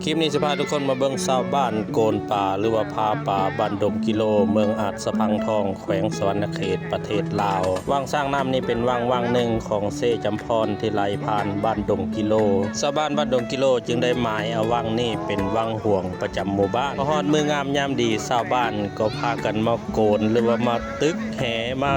ຄລິບນີ້ຊິພາທຸກຄົນມາເບິ່ງຊາວບ້ານໂກນປ່າ ຫຼືວ່າຜ່າປ່າ ບ້ານດົງກິໂລ ເມືອງອາດສະພັງທອງ ແຂວງສະຫວັນນະເຂດ ປະເທດລາວ. ວັງຊ້າງນ້ຳນີ້ເປັນວັງວັງໜຶ່ງຂອງເຊຈຳພອນ ທີ່ໄຫຼຜ່ານບ້ານດົງກິໂລ. ຊາວບ້ານບ້ານດົງກິໂລຈຶ່ງໄດ້ໝາຍເອົາວັງນີ້ເປັນວັງຫວງປະຈຳໝູ່ບ້ານ. ພໍຮອດມື້ງາມຍາມດີ ຊາວບ້ານກໍພາກັນມາໂກນ ຫຼືວ່າມາຕຶກແຫ ມາ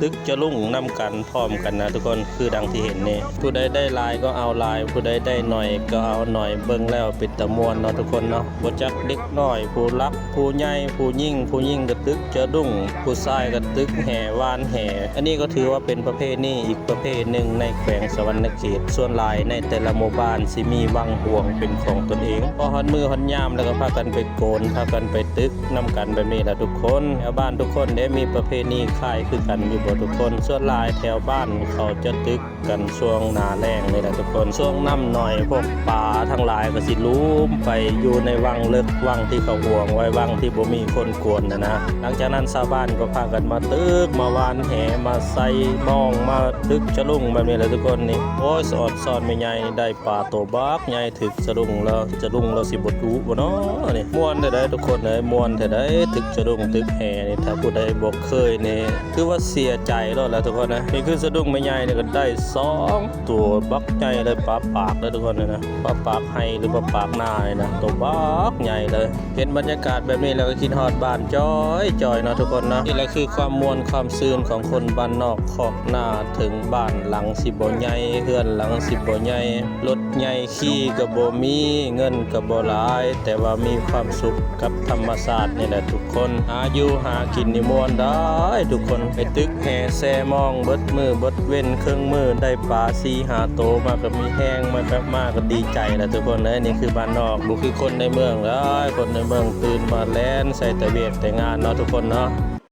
ຕຶກຈະລຸງນຳກັນ ພ້ອມກັນນະທຸກຄົນ ຄືດັ່ງທີ່ເຫັນນີ້. ຜູ້ໃດໄດ້ຫຼາຍກໍເອົາຫຼາຍ ຜູ້ໃດໄດ້ໜ້ອຍກໍເອົາໜ້ອຍ ເບິ່ງແລ້ວເປັນຕາມ່ວນເນາະທຸກຄົນເນາະ. ບໍ່ຈັກເດັກນ້ອຍ ຜູ້ຫຼັກ ຜູ້ໃຫຍ່ ຜູ້ຍິງ ຜູ້ຍິງກໍຕຶກຈະດຸ້ງ ຜູ້ຊາຍກໍຕຶກແຫ ຫວ່ານແຫ. ອັນນີ້ກໍຖືວ່າເປັນປະເພນີອີກປະເພນີໜຶ່ງໃນແຂວງສະຫວັນນະເຂດ. ສ່ວນຫຼາຍໃນແຕ່ລະໝູ່ບ້ານຊິມີວັງຫວງເປັນຂອງຕົນເອງ. ພໍຮອດມື້ຮອດຍາມແລ້ວກໍພາກັນໄປໂກນ ພາກັນໄປຕຶກນຳກັນແບບນີ້ລະທຸກຄົນ. ແຖວບ້ານທຸກຄົນເດ້ ມີປະເພນີຄ້າຍຄືກັນຢູ່ບໍ່ທຸກຄົນ? ສ່ວນຫຼາຍແຖວບ້ານເຂົາຈະຕຶກ ກັນຊ່ວງໜ້າແລ້ງນີ້ແຫຼະທຸກຄົນ. ຊ່ວງນ້ຳໜ້ອຍ ພວກປາທັງຫຼາຍກໍຊິຫຼຸມໄປຢູ່ໃນວັງເລິກ ວັງທີ່ເຂົາຫວງໄວ້ ວັງທີ່ບໍ່ມີຄົນກວນນະນະ. ຫຼັງຈາກນັ້ນຊາວບ້ານກໍພາກັນມາຕຶກ ມາຫວ່ານແຫ ມາໃສ່ມອງ ມາຕຶກຈະລຸງແບບນີ້ແຫຼະທຸກຄົນນີ້. ໂອ້ຍ ສະອອດຊ້ອນແມ່ໃຫຍ່ນີ້ໄດ້ປາໂຕບັກໃຫຍ່ ຖືກຈະລຸງແລ້ວ ຈະລຸງລາວຊິບໍ່ດຸບໍ່ນໍນີ້. ມ່ວນແທ້ໃດທຸກຄົນເອີຍ ມ່ວນແທ້ໃດ ຖືກຈະລຸງຖືກແຫນີ້. ຖ້າຜູ້ໃດບໍ່ເຄີຍນີ້ ຖືວ່າເສຍໃຈໂລດແຫຼະທຸກຄົນນະ. ນີ້ຄືສະດຸ້ງແມ່ໃຫຍ່ນີ້ກໍໄດ້ສອງຕົວບັກໃຫຍ່ເລີຍ ປາປາກເດີທຸກຄົນນະ ປາປາກໄຮ່ ຫຼື ປາປາກນານີ້ນະ ໂຕບັກໃຫຍ່ເລີຍ. ເຫັນບັນຍາກາດແບບນີ້ແລ້ວກໍຄິດຮອດບ້ານຈ່ອຍໆເນາະທຸກຄົນເນາະ. ນີ້ແຫຼະຄືຄວາມມ່ວນຄວາມຊື່ນຂອງຄົນບ້ານນອກຄອກນາ. ເຖິງບ້ານຫຼັງຊິບໍ່ໃຫຍ່ ເຮືອນຫຼັງຊິບໍ່ໃຫຍ່ ລົດໃຫຍ່ຂີ່ກໍບໍ່ມີ ເງິນກໍບໍ່ຫຼາຍ ແຕ່ວ່າມີຄວາມສຸກ ກັບທຳມະຊາດນີ້ແຫຼະທຸກຄົນ. ຫາຢູ່ຫາກິນນີ້ມ່ວນໄດ໋ທຸກຄົນ. ໄປຕຶກແຫແຊ່ມອງເບິດມື້ເບິດເວັນ ເຄິ່ງມື້ໄດ້ປາສີ່ຫ້າໂຕມາກໍມີແຮງ ມາກໍ ມາກໍດີໃຈແລ້ວທຸກຄົນເອີຍ. ນີ້ຄືບ້ານນອກ ບໍ່ຄືຄົນໃນເມືອງເດີ. ຄົນໃນເມືອງຕື່ນມາແລ່ນໃສ່ແຕ່ວຽກແຕ່ງານເນາະທຸກຄົນເນາະ.